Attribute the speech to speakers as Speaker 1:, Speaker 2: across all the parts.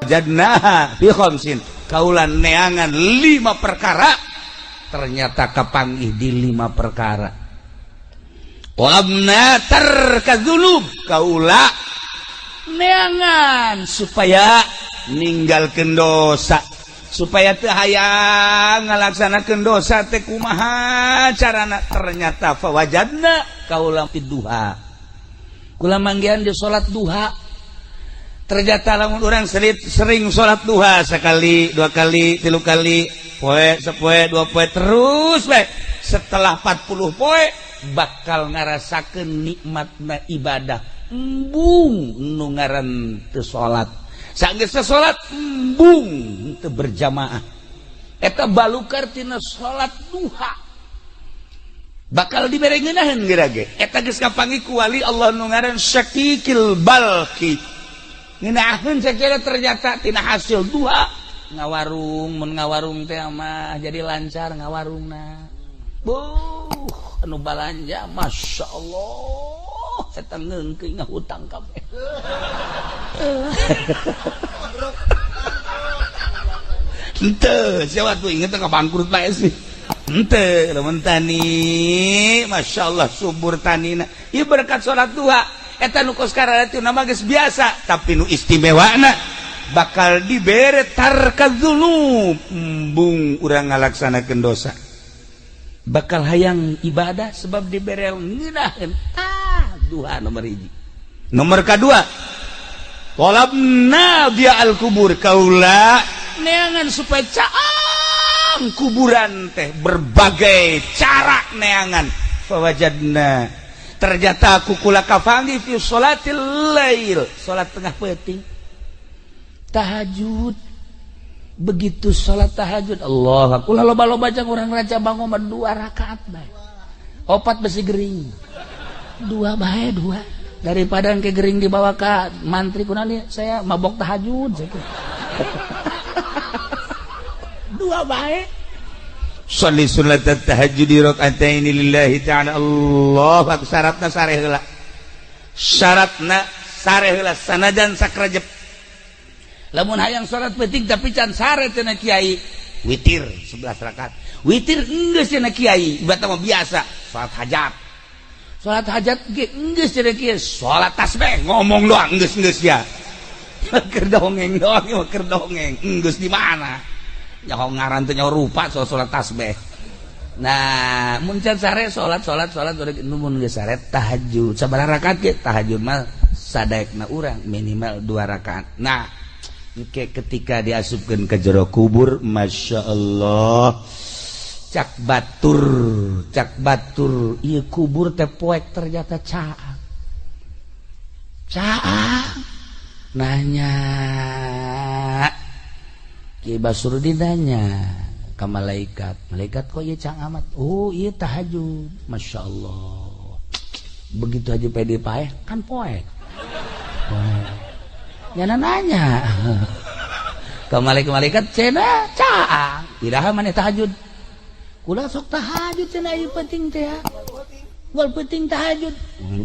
Speaker 1: Fawajadna fi khamsin, kaula neangan lima perkara, ternyata kapanggih di lima perkara. Tolabna tarka dzunub, kaula neangan supaya ninggalkeun dosa, supaya teu hayang ngalaksanakeun dosa teh kumaha carana. Ternyata fawajadna kaula duha, kula manggihan di salat duha. Ternyata lamun orang sering salat duha sekali, dua kali, tilu kali, poe sepoe, dua poe, terus bae, setelah 40 poe bakal ngarasakeun nikmatna ibadah. Embung nu ngaran teu salat, sanggeus salat embung teu berjamaah. Eta balukar tina salat duha bakal dibere ngeunaheun geura ge. Eta geus kapanggih ku wali Allah nu ngaran Syakikil Balki, ngeunaheun sakira. Ternyata tina hasil duha ngawarung, mun ngawarung teh mah jadi lancar ngawarungna. Buh, anu balanja, Masya Allah, eta ngeungkeun ngahutang kabeh. Henteu sia tuh inget ka bangkrut bae sih. Henteu, lamun tani, Masya Allah, subur tanina ieu berkat salat duha. Eta nu kos kararitu nama geus biasa, tapi nu istimewana bakal dibere tarka dzunub, embung urang ngalaksanakeun dosa, bakal hayang ibadah sebab dibere ngeunaheun. Tah, duha nomor hiji. Nomor kedua, tolabna dia al kubur, kaula neangan supaya caang kuburan teh, berbagai cara neangan. Fawajadna, ternyata ku kula kapanggih fi sholatil lail, salat tengah peuting, tahajud. Begitu salat tahajud, Allah, kula loba-loba jang urang Raja Bango mah dua rakaat bae, opat besi gering, dua bae, dua, daripada ke gering dibawa ke mantri kunani, saya mabok tahajud saya. Dua bae. Sholli sunat tahajud rakaataini lillahi ta'ala. Allah akbar. Syaratna sare heula, syaratna sare heula, sanajan sakrajep. Lamun hayang salat peuting tapi can sare cenah kiai, witir 11 rakaat. Witir geus cenah kiai, ibarat mah biasa salat hajat. Salat hajat ge geus cenah kiai, salat tasbih ngomong doang geus-geus ya. Keur dongeng doang, keur dongeng. Geus di mana? Nyaho ngaran teh, nyaho rupa soal salat tasbih. Nah, mun can sare salat, salat, salat, mun geus sare tahajud. Sabaraha rakaat ge tahajud mah sadaekna urang, minimal dua rakaat. Nah, ke ketika diasupkan ke jero kubur, Masya Allah, cak batur, cak batur, iya kubur teh poek, ternyata caang caang. Nanya Ki Basrudin, nanya ke malaikat, "Malaikat, kok iya caang amat?" "Oh iya, tahajud." Masya Allah, begitu aja pede paeh kan poek poek. Nyana nanya ke malaikat-malaikat, "Cenah caang, iraha maneh tahajud?" "Kula sok tahajud," cenah, "ieu penting teh ya. Wal penting tahajud."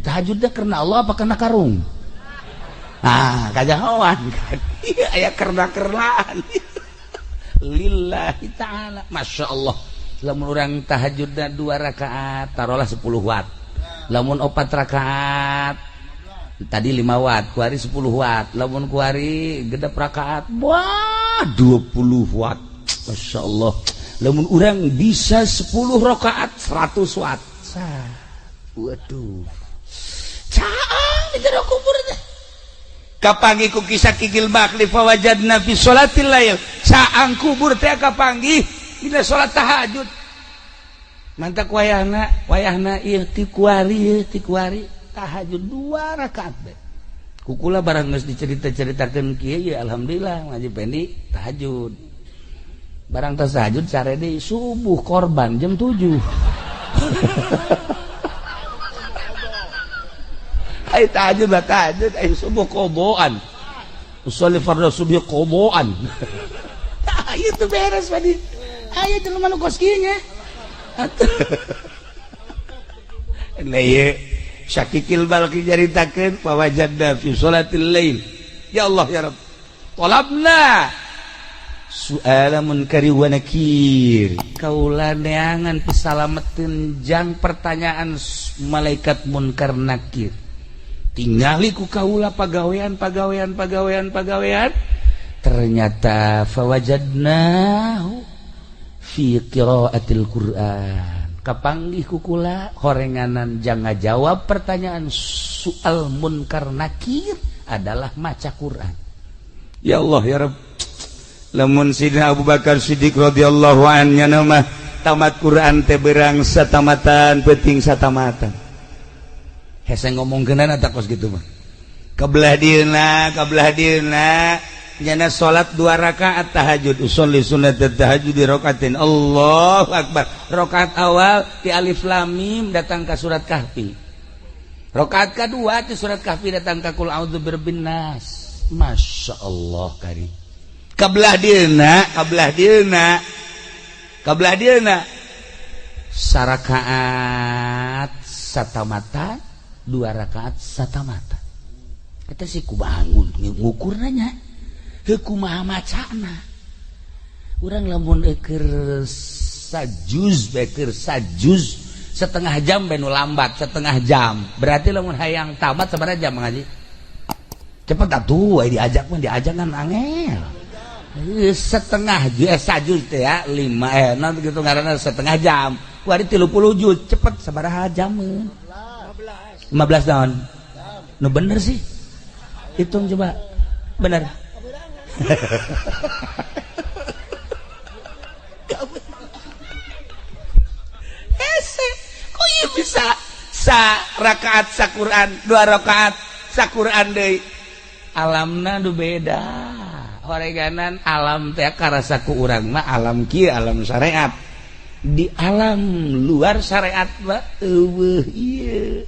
Speaker 1: Tahajud teh karena Allah apa karena karung? Ah, kajahoan kan. Iya, aya karena-karenaan. Lillahi ta'ala. Masya Allah. Lamun urang tahajudna dua rakaat, taruhlah 10 watt. Lamun opat rakaat, tadi 5 watt, kuari 10 watt. Lamun kuari genep rakaat, wah, 20 watt. Masya Allah. Lamun urang bisa 10 rakaat, 100 watt. Sah. Waduh. Caang di jero kubur teh. Kapanggih ku kisah Kikil Bakli, fawajadna fi sholatil lail. Caang kubur teh kapanggih dina salat tahajud. Mantak wayahna, wayahna ieu ti kuari, ieu ti kuari tahajud dua rakaat bae. Ku kula barang geus dicerita-ceritakeun kieu ya, alhamdulillah ngaji pendi tahajud. Barang tas tahajud sare deui, subuh korban jam 7. Ai tahajud bah tahajud, ai subuh qodoan. Usolli fardhu subuh qodoan. Tah itu beres tadi. Aya jelema nu kos kieu nya. Nah, ieu Syakikil Balki nyaritakeun fawajadna fi sholatil lail. Ya Allah ya Rabb. Tolabna su'ala munkari wa nakir, kaula neangan pisalameteun jang pertanyaan malaikat munkar nakir. Tingali ku kaula pagawean pagawean pagawean pagawean, ternyata fawajadnahu fi qiraatil Qur'an. Kapanggih ku kula horenganan jang ngajawab pertanyaan soal munkar nakir adalah maca Quran. Ya Allah ya Rabb, lamun Sidina Abu Bakar Siddiq radhiyallahu anhu mah tamat Quran teh berang satamatan penting satamatan. Hese ngomongkeunana tak kos kitu mah. Kebelah dieuna, kebelah dieuna nyana salat 2 rakaat tahajud, usolli sunnat tahajud di rakaatin. Allahu akbar. Rakaat awal ti alif lam mim datang ka surat Kahfi. Rakaat kedua ti surat Kahfi datang ka qul a'udzu birabbin nas. Masya Allah kari. Kebelah dieuna, kebelah dieuna, kebelah dieuna sarakaat satamata, 2 rakaat satamata. Kita sih ku bangun ngukur nanya, kumaha macana. Urang lamun eukeur sajuz, beker sajuz setengah jam benu lambat setengah jam. Berarti lamun hayang tamat sabaraha jam ngaji? Cepet atuh diajak mah diajak kan angel. Setengah sajuz teh ya 5 nanti gitu ngaranna setengah jam. Kuari 30 juz cepet sabaraha jam? 15 tahun. Nu bener sih. Hitung coba. Bener. Hese, kok ieu bisa sa rakaat sa Quran, 2 rakaat sa Quran deui. Alamna nu beda. Horeganan alam teh karasa ku urang mah alam kieu alam syariat. Di alam luar syariat mah eueuh ieu.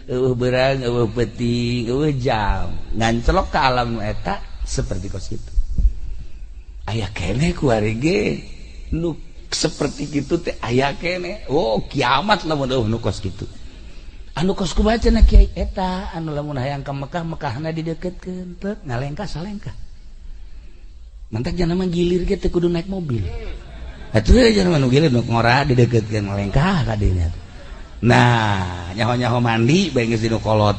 Speaker 1: Eueuh berang, eueuh peuting, eueuh jam. Ngancelok ka alam nu eta seperti kos kitu. Aya keneh ku ari ge nu seperti kitu teh aya keneh. Oh, kiamat lamun eueuh nu kos kitu. Anu kos kumaha cenah kiai eta anu lamun hayang ka Mekah, Mekahna dideukeutkeun teu ngalengkah salengkah. Mantak jangan mah gilir ge teu kudu naik mobil. Atuh jangan mah nu gilir nu ngora dideukeutkeun ngalengkah ka dinya. Nah, nyaho-nyaho mandi bae geus dinu kolot.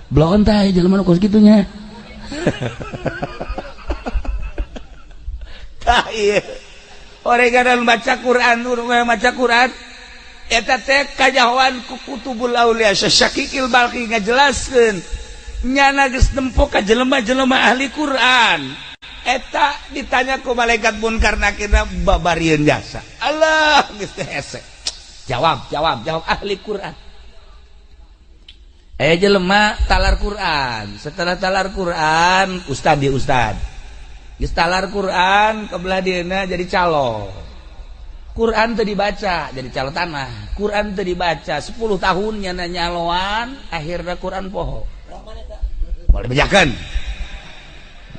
Speaker 1: Bloon tah jelema nu kos kitu nya. Tah ieu. Oreganan baca Quran, maca Quran eta teh kajahoan ku kutubul aulia Syakikil Balki ngajelaskeun nyana geus nempo ka jelema-jelema ahli Quran. Eta ditanya ku malaikat munkar nakirna babarieun jasa. Allah geus teh hese. Jawab, jawab, jawab ahli Quran. Jelema talar Quran. Setelah talar Quran, ustad dia ustad. Geus talar Quran kebelah dieuna jadi calo. Quran teu dibaca jadi calo tanah. Quran teu dibaca 10 tahun nyana nyaloan, akhirna Quran poho. Boleh bejakeun.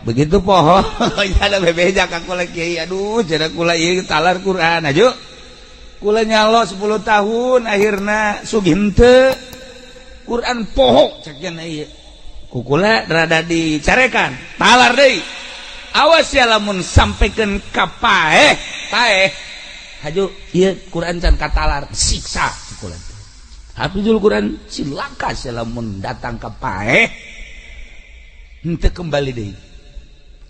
Speaker 1: Begitu poho, ada bebeja ka kula kiai, aduh cenah kula ieu talar Quran aju. Kula nyalo 10 tahun akhirna sugih henteu. Quran poho cek cenah ieu. Ku kula rada dicarekan, talar deui. Awas ya lamun sampaikan ka paeh, paeh. Haju ieu Quran can katalar, siksa kula. Hafizul Quran cilaka sia lamun datang ka paeh. Henteu kembali deui.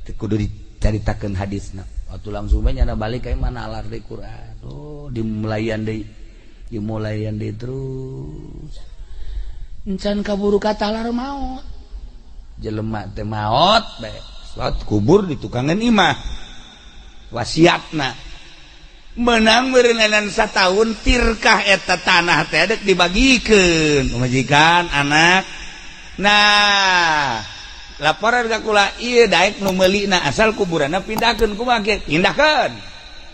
Speaker 1: Teu kudu dicaritakeun hadisna. Waktu langsung bae nyana balik ka mana alar deui Quran. Oh, dimulayan deui. Dimulayan deui terus. Encan kaburu katalar maot. Jelema teh maot bae. Salat kubur di tukangan imah. Wasiatna menang berenang satahun tirkah eta tanah teh dek dibagikeun pamajikan anak. Nah, laporan ka kula ieu daek nu meulina asal kuburanna pindahkeun kumaha ge pindahkeun.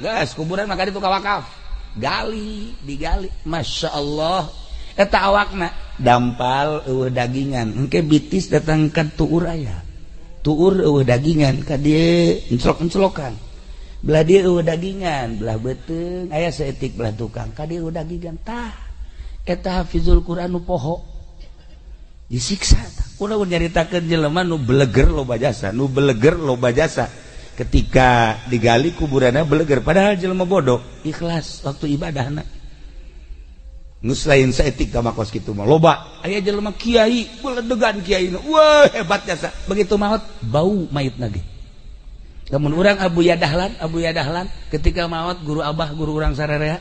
Speaker 1: Geus kuburan mah ka ditu ka wakaf. Gali, digali. Masya Allah eta awakna dampal eueuh dagingan. Engke bitis datang ka tuur aya. Tuur eueuh dagingan ka dieu enclok-enclokan. Belah dia eueuh dagingan, belah beuteung aya saeutik belah tukang ka dieu dagingan tah. Eta hafizul Quran nu poho disiksa tah. Ulah nyaritakeun jelema nu beleger loba jasa, nu beleger loba jasa. Ketika digali kuburanna beleger, padahal jelema bodoh, ikhlas waktu ibadahna. Geus lain saetik ka makos kitu mah loba. Aya jelema kiai, beledegan kiai. Wah, hebat jasa. Begitu maot bau mayitna ge. Lamun urang Abu Yadahlan ketika maot guru abah, guru urang sararea,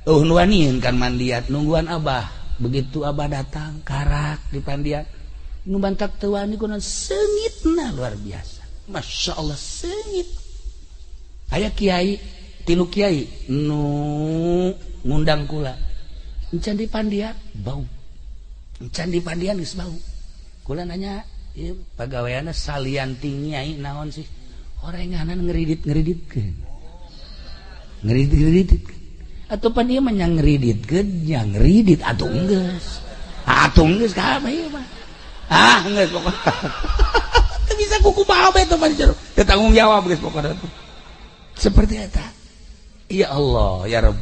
Speaker 1: nu wanian kan mandiat nungguan abah. Begitu abah datang karak di pandian. Nu bantak teu wani kunaon seungitna luar biasa. Masya Allah seungit. Aya kiai, tilu kiai nu ngundang kula. Encan di pandian bau. Encan di pandian geus bau. Kula nanya, ieu pagaweanna salian ti nyai naon sih? Orenganan ngeridit-ngeriditkeun. Ngeridit-ngeriditkeun. Atuh pan ieu mah nya ngeriditkeun, nya ngeridit atuh geus. Atuh geus kabeh ieu mah. Ah, geus pokona. Teu bisa kuku bae teh pan jero. Teu tanggung jawab geus pokona tuh. Seperti eta. Ya Allah, ya Rabb.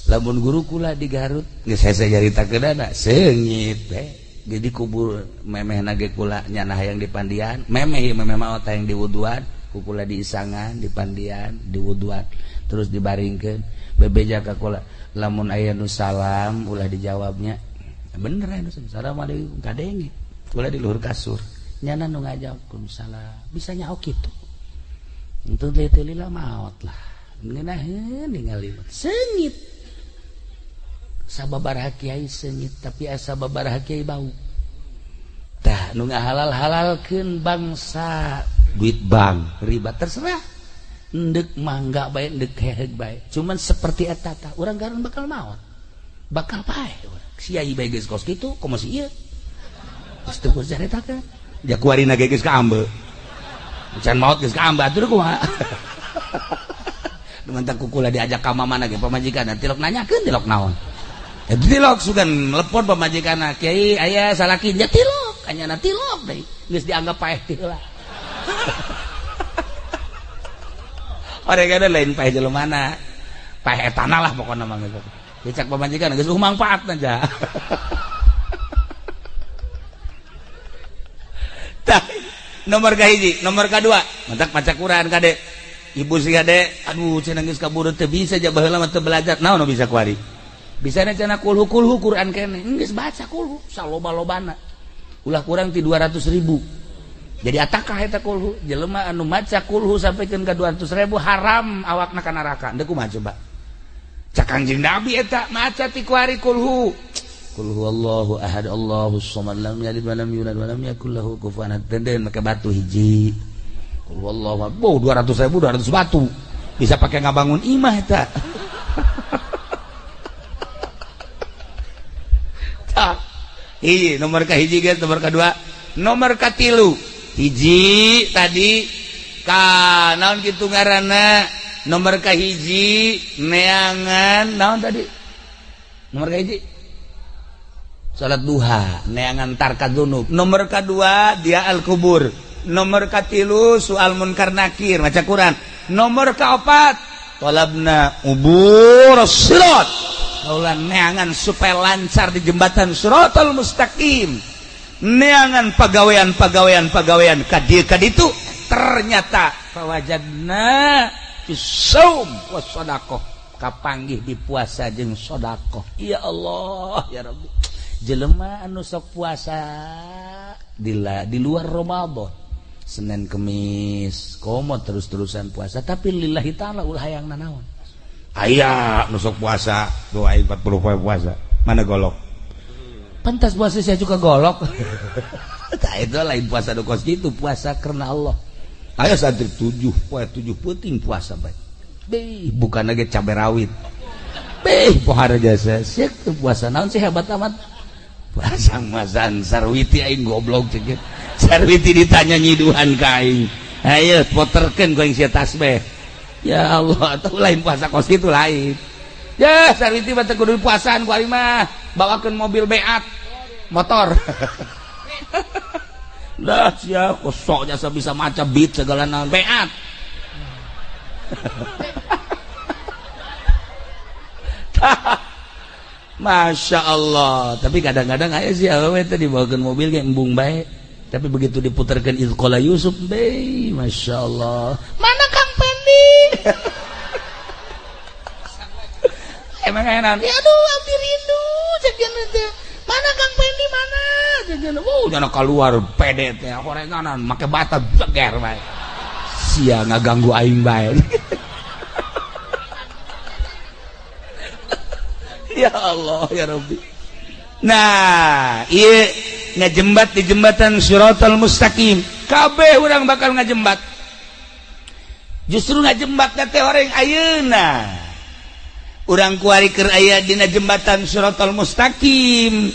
Speaker 1: Lamun guru kula di Garut geus hese nyaritakeunana seungit teh. Jadi kubur memehna ge kula nyana hayang di pandian, memeh memeh maot hayang diwuduan, ku kula diisangan di pandian, diwuduan, terus dibaringkeun. Bebeja ka kula, lamun aya nu salam ulah dijawabnya. Bener aya nu assalamualaikum kadenge. Kula di luhur kasur. Nyana nu ngajawab salam, bisa nyaho kitu. Entu teu lila maot lah. Ngeunaheun ningali seungit. Sababaraha kiai seungit tapi asa sababaraha kiai bau. Tah nu ngahalal-halalkeun bangsa duit bank riba terserah. Endek mangga bae endek heheg bae. Cuman seperti eta tah urang garun bakal maot. Bakal paeh urang. Kiai bae geus kos kitu komo si ieu. Geus teu kudu caritakeun. Ja kuarina ge geus kaambe. Can maot geus kaambe atuh kumaha. Mantap kukula diajak ka mamana ge pamajikan tilok nanyakeun tilok naon. Tilok sugan lepon pamajikan kiai aya salaki nya tilok anyana tilok deui geus dianggap paeh teh heula. Oregana lain paeh jelemana. Paeh etana lah pokona mah geus. Dicak pamajikan geus mangfaatna ja. Tah nomor kahiji, nomor kadua, mantak maca Quran kade. Ibu si kade, aduh cenah geus kaburu teu bisa ja baheula mah teu belajar. Naon bisa kuari? Bisa cenah kulhu-kulhu Quran kene. Geus baca kulhu saloba-lobana. Ulah kurang ti 200.000. Jadi atakah eta kulhu? Jelema anu maca kulhu sampikeun ka 200.000 haram awakna ka neraka. Deuk kumaha coba? Cak Kangjeng Nabi eta maca ti kuari kulhu. Qul huwallahu ahad Allahus samad lam yalid wa lam yulad wa lam yakul lahu kufuwan ahad. Den make batu hiji. Qul huwallahu ahad. Boh 200.000 200 batu. Bisa pakai ngabangun imah eta. Hiji nomor ka hiji guys, nomor kedua, nomor katilu. Hiji tadi ka naon kitu ngaranna? Nomor ka hiji neangan naon tadi? Nomor ka hiji salat duha, neangan tarka dzunub. Nomor kedua dia al kubur. Nomor katilu soal munkar nakir maca Quran. Nomor kaopat talabna ubur sirat. Kaulan neangan supaya lancar di jembatan siratal mustaqim. Neangan pagawean kadieu kaditu ternyata fawajadna fisaum was sadaqah kapanggih di puasa jeung sedekah. Ya Allah ya Rabbi. Jelema anu sok puasa di luar Ramadan, Senin Kemis komo terus-terusan puasa tapi lillahi ta'ala ulah hayang nanaon. Aya nu sok puasa doa 40 poe puasa mana golok. Pantas puasa saya juga golok. Tah itu lain puasa nu kos kitu, puasa karena Allah. Aya santri 7 poe 7 peuting puasa bae. Beh, bukan lagi cabe rawit. Beh, pohara jasa. Sia puasa naon sih hebat amat. Puasa masan sarwiti aing goblok cek. Sarwiti ditanya nyiduhan ka aing. Ayo poterkeun ku aing sia tasbih. Ya Allah, atau lain puasa kos kitu lain. Ya, sarwiti mah teu kudu puasaan ku aing mah. Bawakeun mobil beat, motor. Dah sia kosok jasa bisa maca beat segala naon beat. Masya Allah. Tapi kadang-kadang aya sih awewe teh dibawakeun mobil ge embung bae. Tapi begitu diputarkan Idz Qala Yusuf, be, Masya Allah. Mana Kang Pendi? Emang aya naon? Ya aduh, abdi rindu cek teh. Mana Kang Pendi mana? Cek oh, jangan keluar pede teh horenganan make bata beger bae. Sia ngaganggu aing bae. Ya Allah ya Rabbi. Nah, ieu ngajembat di jembatan Shiratal Mustaqim. Kabeh urang bakal ngajembat. Justru ngajembat teh orang ayeuna. Urang kuari keur aya dina jembatan Shiratal Mustaqim.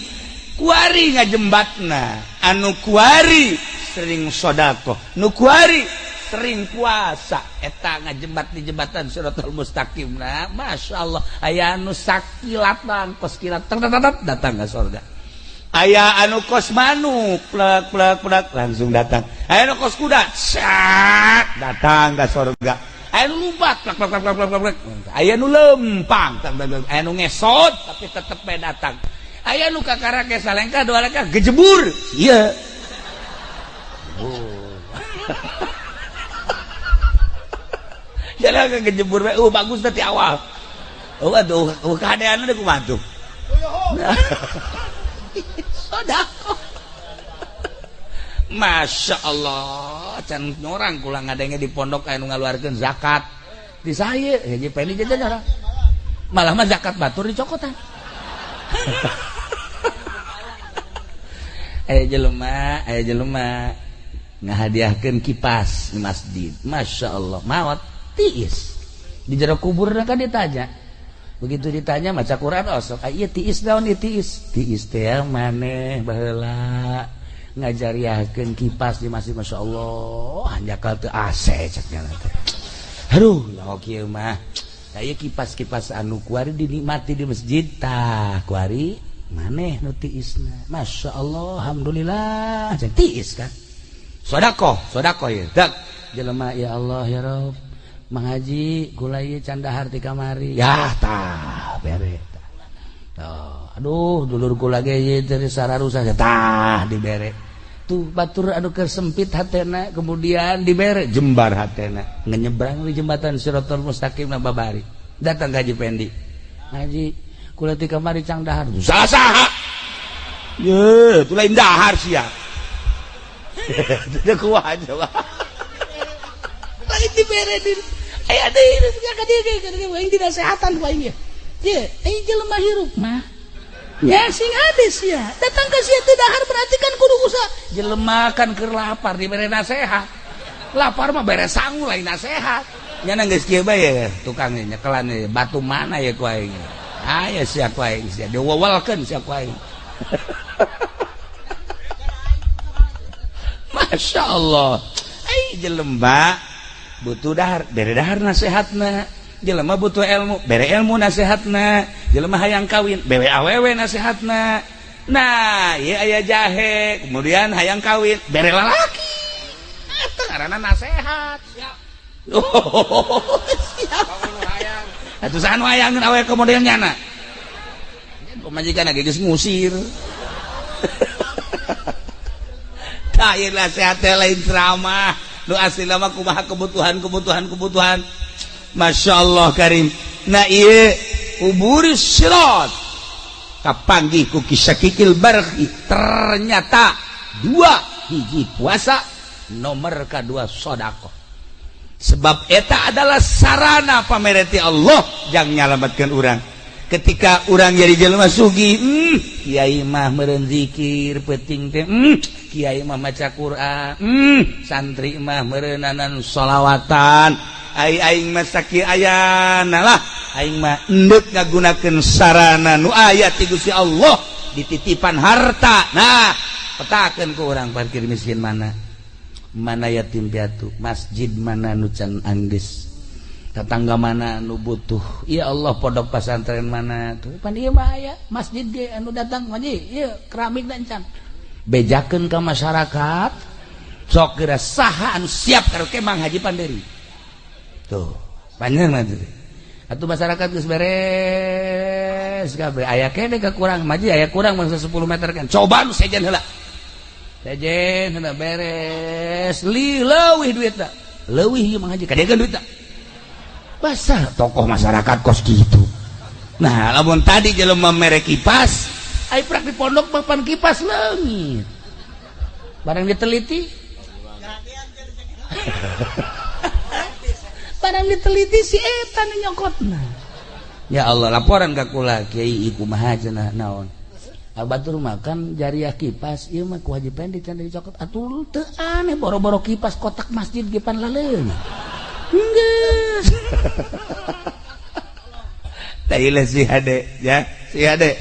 Speaker 1: Kuari ngajembatna, anu kuari sering sedekah, nu kuari sering puasa, eta ngajembat di jembatan Shiratal Mustaqim. Nah, Masya Allah, aya anu sakilatan kos kilat datang ke surga. Aya anu kos manuk plek plek plek langsung datang. Aya anu kos kuda sak datang ke surga. Aya anu lumpat plek plek plek plek plek. Aya anu lempang, aya anu ngesot tapi tetep bae datang. Aya anu kakara ge salengkah dua lengkah gejebur. Ieu. Oh. Jalan kejebur bae. Bagus tadi awal. Oh aduh, kahadean deui kumaha tuh. Sedekah. Masya Allah, can orang kula ngadenge di pondok aya nu ngaluarkeun zakat. Di saya, hiji pendi jajan orang. Malah mah zakat batur dicokotan. Aya jelema ngahadiahkeun kipas di masjid. Masya Allah, maot tiis di jero kubur kan ditanya. Begitu ditanya maca Quran osok, ieu tiis naon ieu tiis? Tiis teh maneh baheula ngajariahkeun kipas di masjid. Masya Allah, hanjakal teu AC cek nya teh. Aduh, lawa kieu mah. Aya kipas-kipas anu kuari dinikmati di masjid tah kuari maneh nu tiisna. Masya Allah, alhamdulillah cek tiis kan. Sedekah, sedekah ieu. Dak jelema ya Allah ya Rabb. Mang Haji gula ieu can dahar ti kamari. Ya tah bere tah. Tuh, aduh dulur kula ge ieu teh sararusa tah dibere. Tuh batur anu keur sempit hatena kemudian dibere jembar hatena. Ngenyebrang di jembatan Shiratal Mustaqim na babari. Datang ka Haji Pendi. Haji kula ti kamari cang dahar. Salah saha? Ye, tu lain dahar sia. Teu kuat coba. Lain dibere di aya deui ka dieu aing dinasehatan ku aing ye. Ye, aing jelema hirup mah. Ya sing hade sia. Datang ka sia teu dahar berarti kan kudu usaha. Jelema kan keur lapar dibere nasehat. Lapar mah bere sangu lain nasehat. Nya geus kieu bae ya tukang nyekelan batu mana ya ku aing. Aya sia ku aing sia diwewelkeun sia ku aing. Masya Allah. Ai jelema butuh dahar, bere dahar nasehatna. Jelema butuh ilmu, bere ilmu nasehatna. Jelema hayang kawin, bere awewe nasehatna. Nah, ieu aya jahe, kemudian hayang kawin, bere lalaki. Eta ngaranna nasehat. Siap. Oh, siap. Atuh saha nu hayangeun awewe kemudian nyana? Pamajikan ge geus ngusir. Tah ieu nasehat teh lain ceramah. Nu asli mah kumaha kebutuhan. Masya Allah karim. Nah ieu uburis sirat kapanggih ku kisakikil barhi. Ternyata dua hiji puasa nomor kedua sedekah. Sebab eta adalah sarana pamereti Allah jang nyalametkeun urang. Ketika urang jadi jelema sugih, kiai mah meureun zikir peuting teh, kiai mah maca Quran, santri mah meureunanan sholawatan. Ai aing mah sakieu ayana lah, aing mah endek ngagunakeun sarana nu aya ti Gusti Allah dititipan harta. Nah, petakeun ku urang parkir miskin mana? Mana yatim piatu, masjid mana nu can anggeus, tetangga mana nu butuh. Ya Allah, pondok pesantren mana tuh pan ieu mah aya masjid ge anu datang haji ieu keramik dan can bejakeun ka masyarakat. Sok geura saha anu siap karaoke Mang Haji Panderi tuh panjang mah teh atuh masyarakat geus beres. Beres kabeh. Aya keneh kekurang maju, aya kurang masa 10 meter kan. Coba nu sejen heula. Sejen heula beres. Li leuwih duitna. Leuwih ieu mah haji kadegan duitna. Basah tokoh masyarakat kos gitu. Nah, lamun tadi jelema mere kipas, ai prak di pondok papan kipas leungit. Barang diteliti. Barang diteliti si eta nu nyokotna. Ya Allah, laporan ka kula kiai kumaha cenah naon. Batur makan jariah kipas ieu mah ku Haji Pendi can dicokot atuh teu aneh boro-boro kipas kotak masjid ge pan laleung. Geus. Tah si hade ya, si hade.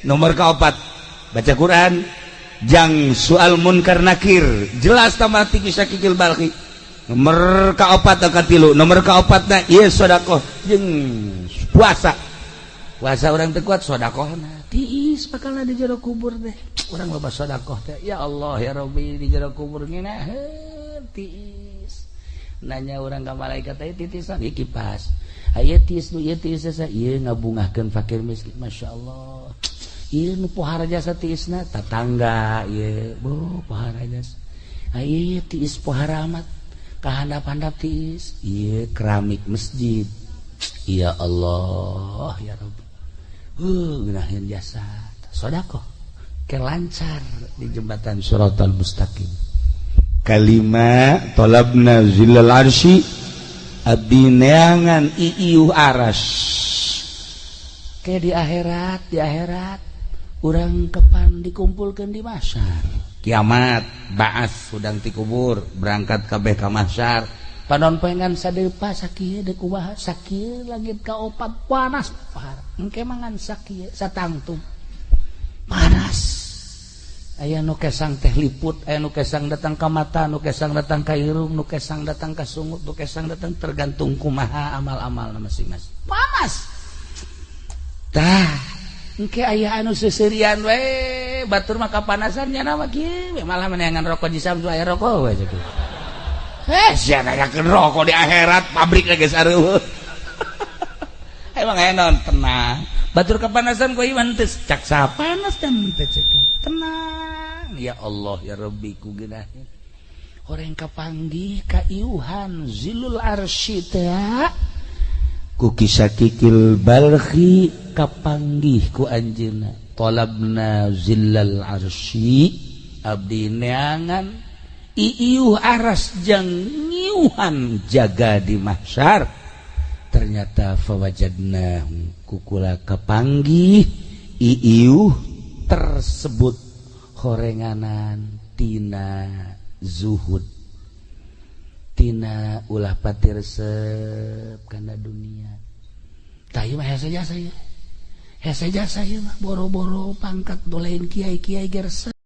Speaker 1: Nomor kaopat baca Quran jang soal munkar nakir jelas tambah tinggi Syakikil Balkhi. Nomor kaopat atau katilu, nomor kaopatna ieu sedekah jeung puasa. Puasa orang teu kuat sedekahna tiis bakalna di jero kubur teh. Urang loba sedekah teh ya Allah ya Rabbi di jero kubur ngeunaheun tiis. Nanya urang ka malaikat teh titisan ieu kipas. Aya tiis nu ieu tiis ieu ngabungahkeun fakir miskin masyaallah. Ieu nu pohara jasa tiisna tatangga ieu bo pohara jasa. Ieu tiis pohara amat kahandap-handap tiis ieu keramik masjid. Ya Allah ya Rabbi. Ngeunaheun jasa sedekah ke lancar di jembatan Shiratal Mustaqim. Kalima talabna zillal arsy abdi neangan iiuh aras. Ke di akhirat urang kepan dikumpulkan di mahsyar. Kiamat baas udang ti kubur berangkat kabeh ka mahsyar. Panon poengan sadepa sakieu deuk kumaha sakieu langit kaopat panas parah. Engke mangan sakieu satangtung panas. Aya nu kesang teh liput, aya nu kesang datang ka mata, nu kesang datang ka irung, nu kesang datang ka sungut, nu kesang datang tergantung kumaha amal-amal masing-masing. Panas. Tah, engke aya anu seuseurian we, batur mah kapanasan nya mah kieu malah meneangan rokok di samsu aya rokok we kitu. Sia nanyakeun rokok di akhirat pabrik geus areueuh. Emang aya naon tenang. Batur kepanasan ku iman teu cak panas dan teu cek. Tenang ya Allah ya Rabbi ku geunaheun. Horeng kapanggih ka iuhan zilul arsy teh ku Kisakikil Balkhi kapanggih ku anjeunna. Talabna zillal arsy abdi neangan iiuh aras jang ngiuhan jaga di mahsyar. Ternyata fawajadna kukula kapanggih iiuh tersebut horenganan tina zuhud tina ulah pati resep kana dunia. Tah ieu mah hese jasa ieu, hese jasa ieu mah boro-boro pangkat dolein kiai-kiai ge resep.